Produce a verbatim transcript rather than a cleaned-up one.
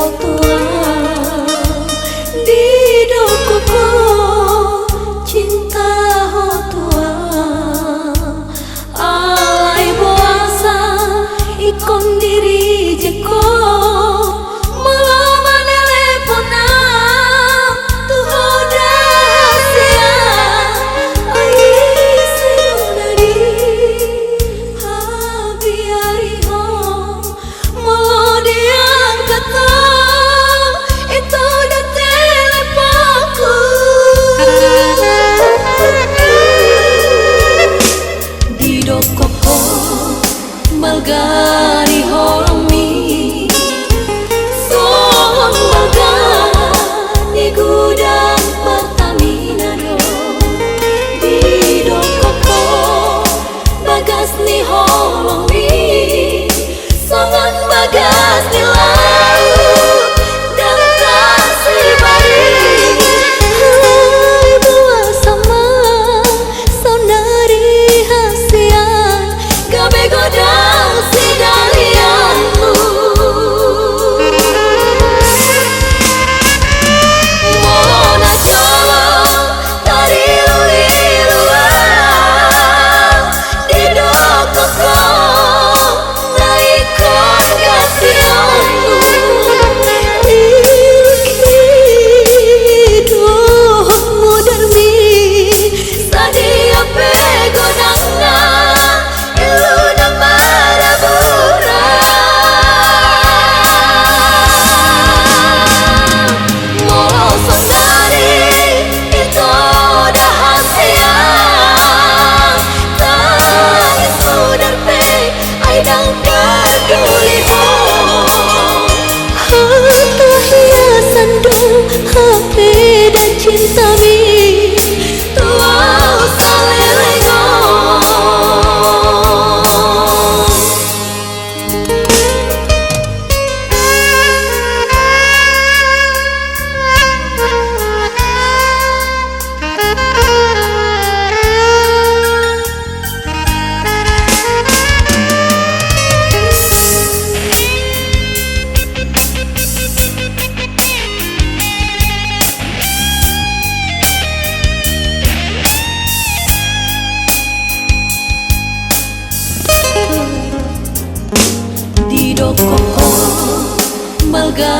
Ho tua, didok ho cinta ho tua, alai boasa ingkon dirijek ho, molo manelepon au tu ho dahasian, ai sonari habiari ho. Molo diangkat ho, ito da teleponku. Didok ho, balga ni holongmi, songon balga ni gudang Pertamina do. Didok ho, bagas ni holongmi, songon bagas ni laut, ndang tarsibari. Hai, boasa ma saonari hasian, gabe godang sidalianmu. Molo na jolo tarilu-lilu au, didok ho na ingkon gantionmu. Didok ho mudarmi, sadia pe godangna, iluna marabura. Molo sonari ito da hasian, tangis mudar pe ai ndang parduli ho. Hata hiasan do hape da cintami tu au saleleng on. Didok ho, balga